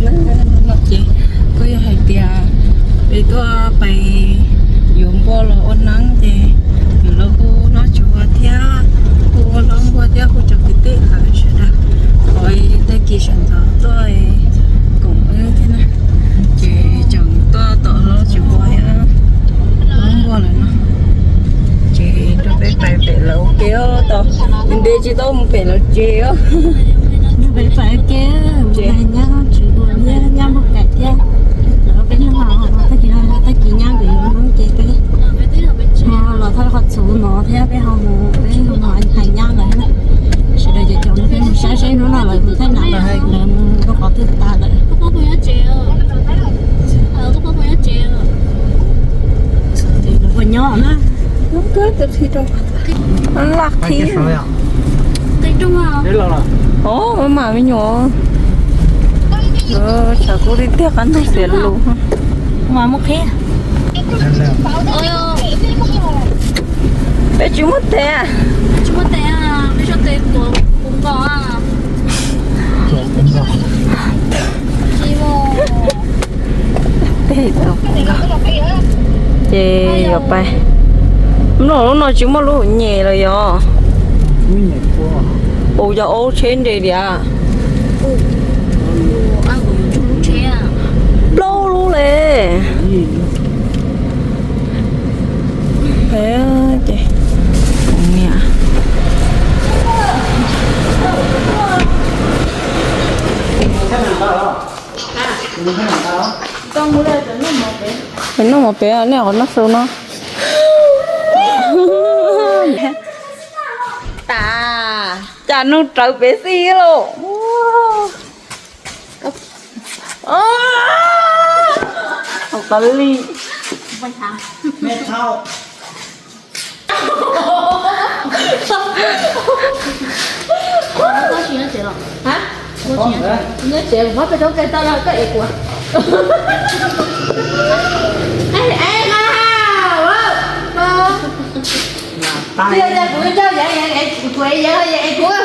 Ces kuj yog hais tias peb tuaj pais yuav npua los ua neeb ces yus los hu hlob Tsuas thiab, hu hlob Npuag thiab hu cov kwv tij sawv daws, tag kis sawv ntxov tuaj koom wb thiab na. Ces tseem tuaj tom hlob Tsuas thiab hlob Npuag lawm no. Ces rau peb pais pem lawv ua ke os, tau ntev tsis tau mus pem lawv tsev os. Peb pais ua ke, nyab Tsuas thiab nyab Npuag Kaim thiab. Lawv peb hnub no tag kis no tag kis nyab nkawd yuav mus ces peb ho los thauj qhov txhuv no thiab peb ho mus, peb ho hais nyab lawv na. Sawv daws ces cov peb mus saib saib hnub no lawv mus thaij nam, lawv mus rau qhov twg tas lawm. Lawv puas nyob na? Laj qhib. Os, mas me nyuam, tshav kub tiag tiag, qab ntug xiav lus. Mas muab qhib. Peb tsis muaj tes. Tes tus nkaus. Ces yog pais, nplooj lub no tsis muaj lub nyem los yog? Us, yog aub tsheb nres tiag. Plaub lub le. Ces niam, noj mov pem, nej qhov noj su no. Tas, cas nug rawv pem xij lauj. Qhov li. Nyob tsev kuv muab peb roob kawg tau los koj ev kuv. Kuv ev yawg, yawg ev kuv.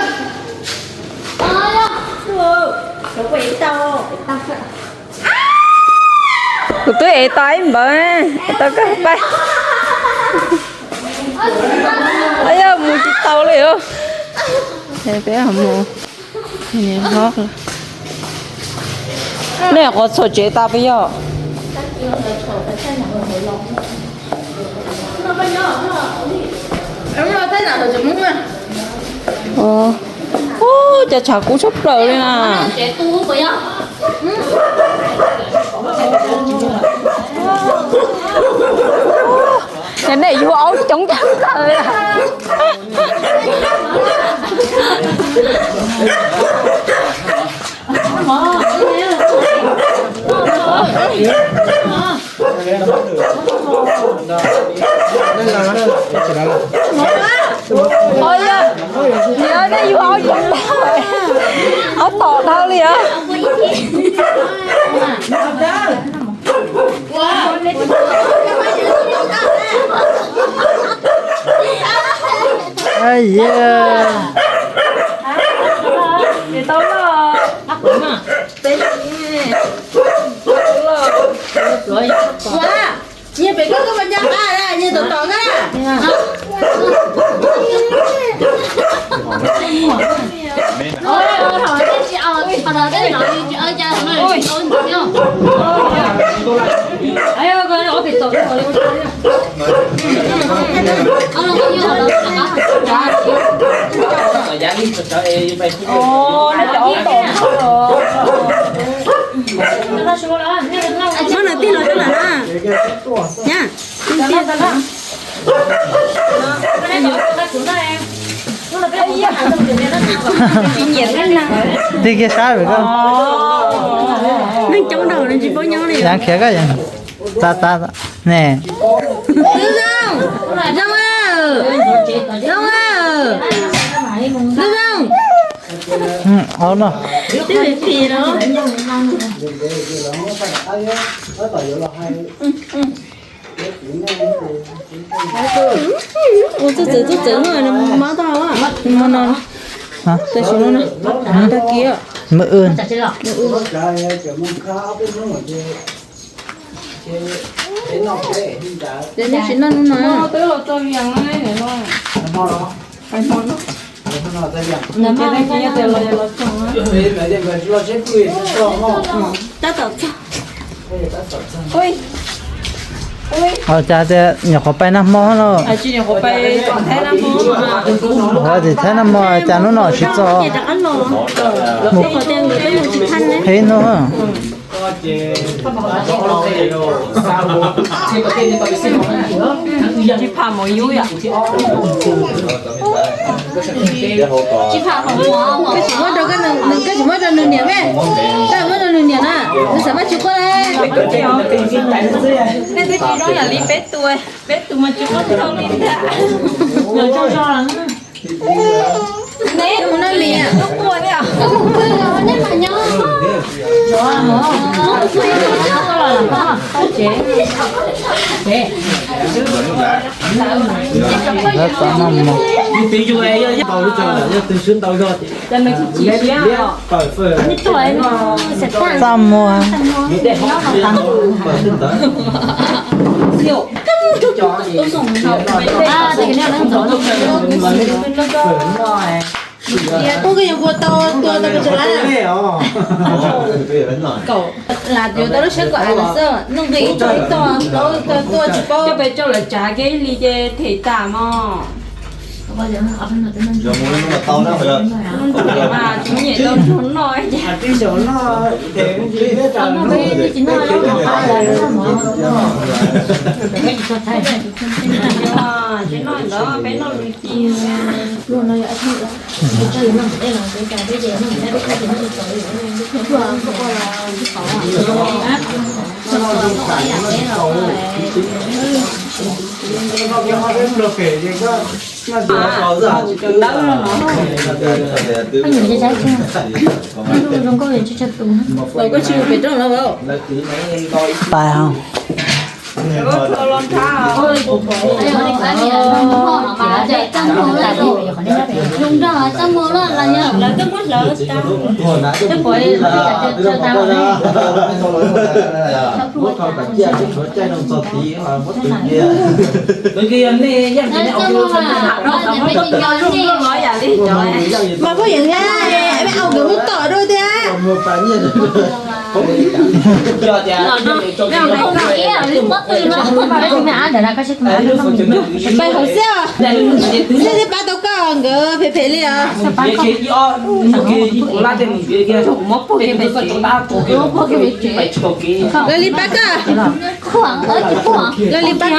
Kuv twb ev tau ib npawv, ev tau kawg pais. Yog mus tsis tau li os. Peb mus, nej qhov txhuam tsev tas peb yog. Ub, cas tshav kub tshaj plaws li na. Ces nej yuav aub coob tshaj plaws. Yog, yog nej yuav aub coob tag, aub tom dhau li os. Nyias pem koj koj mas nyab qab, nyias tom tom na. Muab lawv tij los rau ntawm na. Nyab. Tij kiag sab pem koj. Neeg coob dhau tsis paub nyob li. Yaav khiav koj, yaav. Txav txav ne. Zoo, zoo, zoo, zoo. Aub no. Ua txuj txwv txuj txwv no, mob tag, mob no. Tam sim no, tag kis. Mw wb. Ces nej tsis noj hnub no. Tab tom txog. Ua cas tias nyuam qhuav pais nag hmo no. Tsis nyuam qhuav pais thaib nag hmo. Ua tsis thaib nag hmo cas hnub no tsis txog. Mus qhov tias nkawd twb mus tsis thaj ne. Heev no. Tsis pham mos yub yom. Tsis pham hom mos, koj tsis muab rau koj, koj tsis muab rau nws niam me. Koj muab rau nws niam na, nws xav maj tsis quaj. Nej twb tsis zoo yam li peb tus, peb tus mas tsis quaj tau li ntag. Neb mus noj mis. Txaj muag. Ua koj yuav ua tau tua tau pes tsawg lab. Lam yuav tau lub siab kom av lawm xwb, nuj nqis ib tog ib tog, plaub tog tuaj tsis paub. Coj pes rau lawv tsav kiag ib hlis ces them tas mog. Tsis muaj nyiam tau nrog noj ces. Tsis noj ntawd peb noj lwm tis. Pais hos. Mas phooj ywg, peb au nkawd mus tom dua thiab. Pais hauv xwb os. Nej thiaj pab tau koj nkawd phem phem li os. Lawv li pab koj. Lawv li pab koj.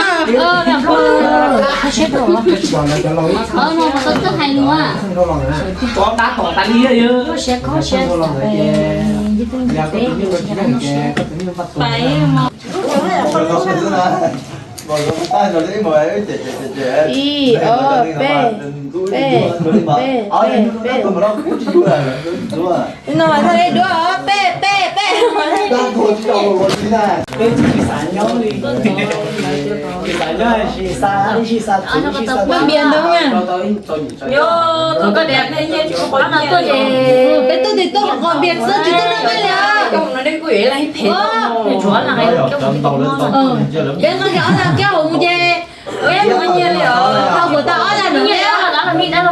Ib, ob, peb, peb, peb, peb, peb. No mas thaj ib duab os, peb, peb, peb. Npaj npias ntau na. Peb tuaj tes tuaj hom qos npias xwb tsis tuaj noj nqaij li os. Peb nqa kiag ob laj kiab hauv mus ces peb mus nyiag li os. Tau kuv tau ob laj nws nyiag.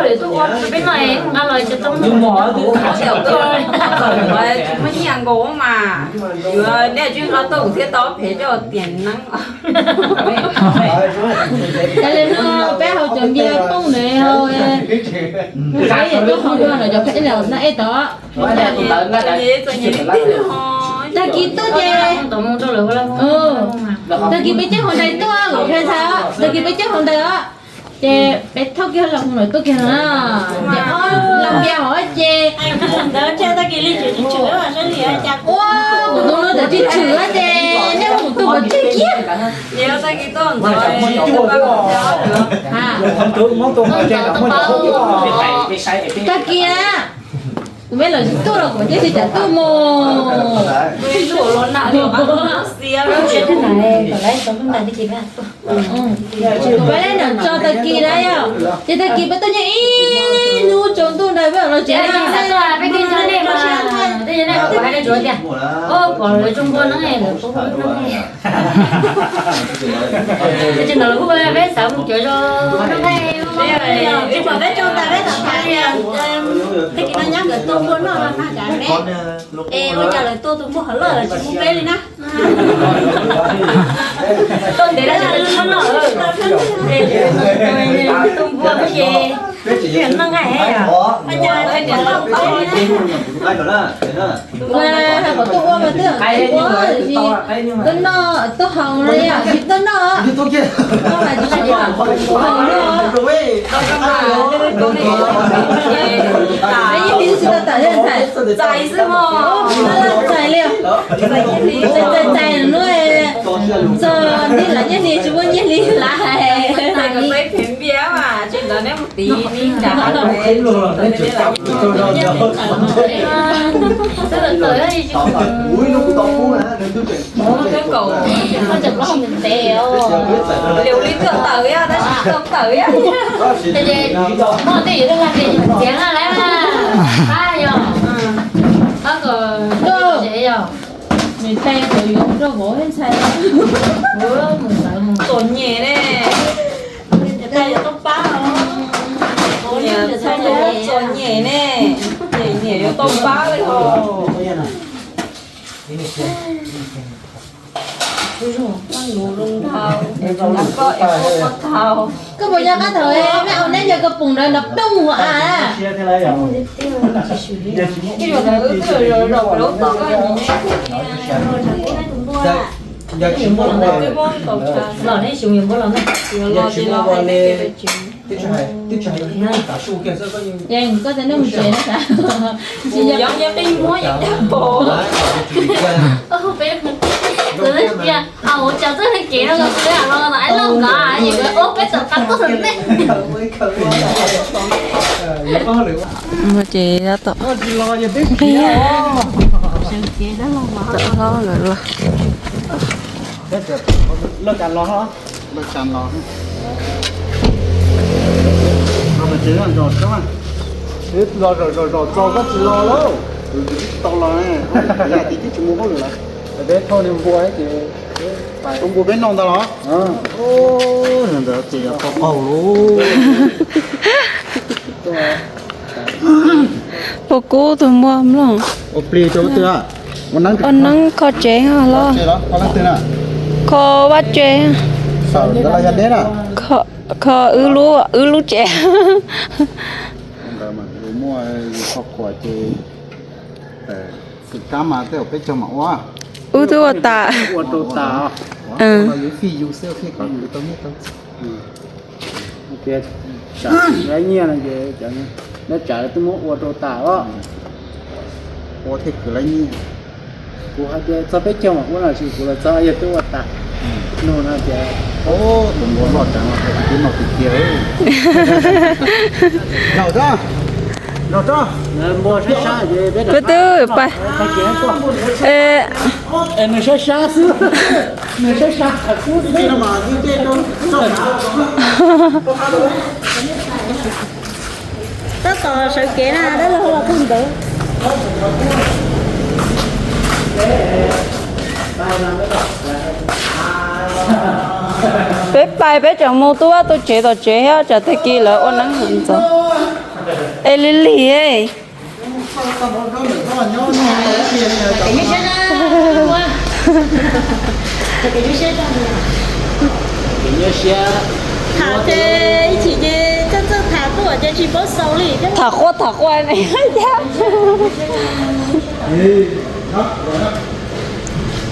Tsis muaj nyiaj nkaus mas, yuav nej tsis nqa tuaj kuv thiaj tau phem coj tiam neeb. Cas li no peb haus cov npias poob ntawd haus, peb yam tuaj haus dua lawm cov phem na ej tod. Tag kis tuaj ces, tag kis peb coj hauv ntawd tuaj, kuv qhia ntxhais os, tag kis peb coj hauv ntawd os, ces peb thauj kiag los mus lawm tuaj kiag no, ces ob laj npias hov ces. Ua, kuv tus no txawm tsis tshwm ces nej ua kuv tus pov tseg kiag. Tag kis na. Kuv me los tsis tuaj los kuv thiaj li cas tuaj mus. Kuv pab lab nram tso tag kis na yom, ces tag kis peb tuaj nyob ib hnub tsaus ntuj ntawd peb los tsev na. Tsis pom peb tso tas peb tham li, tag kis no nyob nkawd tuaj npuaj noj no na cas peb, es ua cas lawv tuaj tus npuaj hov loj lawv tsis pub peb li na. Tuaj ntev dab tsi lawv tsis muab noj. Tus npuaj ces noj nqaij heev. Ua qhov tuaj ua mas twb ua, tuaj noj tuaj haus no yom, tsis tuaj noj. Ua mas tsis haus no. Yeej li tsis tau tawm li ntxhais. Txais xwb mog. Txais li. Txais txais no, txog nti lawv nyiaj hli tsis muaj nyiaj hli lawm. Peb phem npias mas tsis ntawd neb mus tiv nib nrad. Liaus li koj tawm yog tab sis koj tawm yog. Muaj tej yus laj txiav na lawm pab yog, pab kom tsev yog. Nws tais kom yuav rau vauv ntxhais. Txom nyem ne. Txom nyem ne. Niam yuav tau pab li os. Koj puas nco qab thaum mej au neb yog koj pum ntawd nrov ploog ua a? Los ne xyov yuav npua los ne. Koj tsis nug tsev na. Tsis yog qij muab yus dag pom. Ua cas txoj kev no los ais loj nkav es ua peb tawm qab tuaj xwb ne. Ces tab tom nqis, tom hlob nkawd los. Los zaum zaum zaum txog koj tsis los lawm. Tau los, yam tsis tsis mus hauj lwm lawm. Peb thauj niag npua ces, npua peb noj ntag los? Ntawd ces yog tau qaug lauj. Puas kub tus npua mloog? Ua plig rau twg? Ua neeb kho tsev los? Kho vaj tsev. Kho wb lub tsev. Ntawd mas yus muaj yus kho khuam ces xwm kab mas tej zaum peb caug mam ua. Wb twb ua tas. Ua rau tas. Yus fij yus xwb, fij kom yus tau nyiaj tau txiag. Lawv nyiaj no ces neb tsam twb muab ua rau tas os. Ua thiaj khwv lawv nyiaj. Kuv hais tias txog peb caug mam ua no, tab sis kuv los txog yog twb ua tas. Nug no tias, tus npua loj tseev los twb noj tiag tiag. Zaum tso, zaum tso. Peb twb pais. Nws sab sab xwb, nws sab sab xwb. Tab tom sawv kev na, dab laug los tag ntawd. Peb pais peb tseem mus tu vaj tu tsev tom tsev thiab, tsam tag kis lawv ua neeb ntxov. Es li lig. Tham ces ib chim ces txawj txawj tham tuaj ces tsis paub xaus li. Tham quaj tham quaj ne thiab.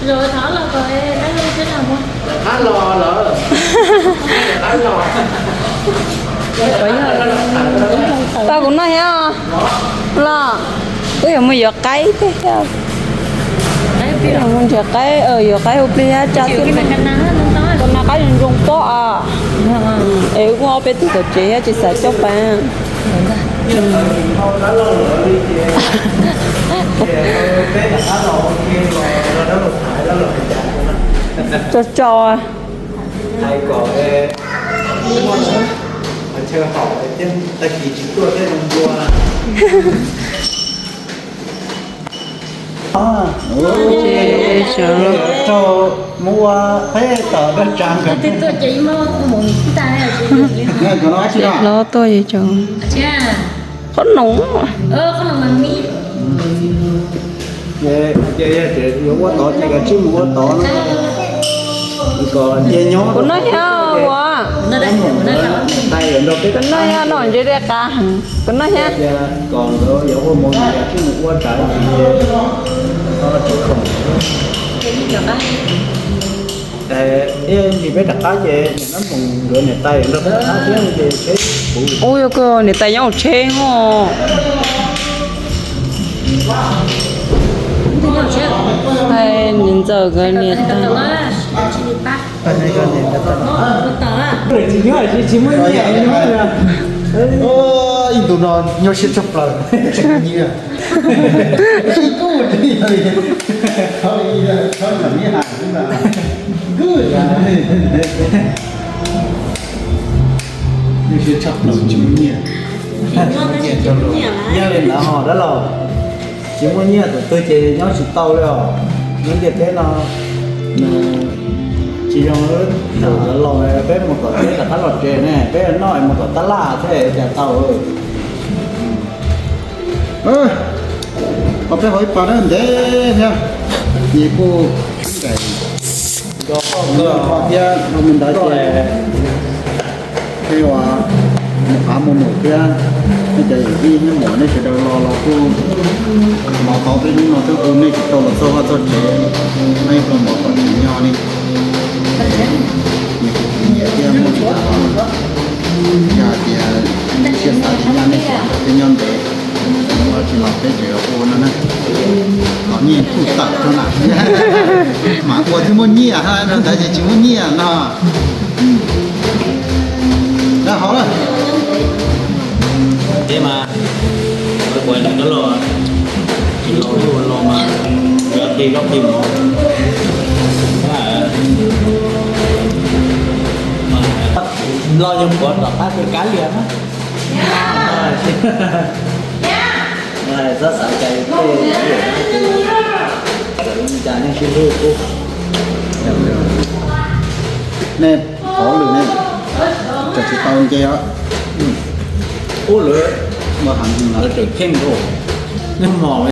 Los thov los kom dab laug seb los mus. Pab kuv noj thiab los. Wb yuav mus yuav qaib thiab. Mus nrhiav qaib, yuav qaib ua plig thiab tsa xwb. Tus no qaib zoo zoo pob os. Es wb muaj ob peb tug tom tsev thiab tsis xav coj pais. Tso tso. Hais kom chaw haum thiab tag kis tsis tuaj thiab zoo dua. Raug mus ua peb tom dab tsa nkawd. Hlob tuaj ces cov qhob noom. Ces yog tias yuav ua tod ces kav tsij mus ua tod no. Kom cia nyob. Kuv noj thiab ua. Kuv noj thiab no ntshe dej qab heev. Kuv noj thiab. Kom nkawd yuav ua mov ces kav tsij mus ua tsav ces tsis khoom. Ib ntsis peb rov qab ces niam Nab Moos nkawd niam tais nrog peb rov qab thiab ces tsheb puv. Ub, yog kawg niam tais nyob hauv tsheb os. Hais niam ntxawm nkawd niam tais. Ib ntus no nyuaj siab tshaj plaws. Nyuaj siab tshaj plaws tsis muaj nyiaj. Yog li ntawd dab laug, tsis muaj nyiaj tus twg ces nyob tsis tau li os. Lub ntiaj teb no nws tsis zoo li lawv laus, peb mus tom teb rov qab los tsev ne, peb noj mus tom tab laj thiab cas tau. Qhov peb haus ib pas na ntev thiab, nyias kuj sib ncaim nco qhov thiab mus ntawd ces peb ua mus qav mus num thiab, nej cov yawm yij nyob mus nej sawv daws los los kuj mov qauv peb hnub no twb hu nej tsis tau los txog vaj txog tsev, nej ib pluag mov qauv tsis nyo li. Nyias kuj nyiam thiab muaj li cas los yog hais tias siab xav tsis nyab nej tsis los peb nyob ntev, ua tsis los peb tseem ua no na. Los nyiaj kuj tawm rau na, mas ua thiaj muaj nyiaj ha, no ntawd ces tsis muaj nyiaj no. Dab hov lawm. Ces mas kuv nws dab laug tsis laus thiab ua laus mas yuav qi zaub qi mov. Los yog puav tom qab kawg kab lias na. Txhob xav cai tej, cas nej sib hlub kub. Nej qhov lwm ne, tseem tsis tau nce os. Ub, lawv ua heev, lawv tseem kheej rau, nej mos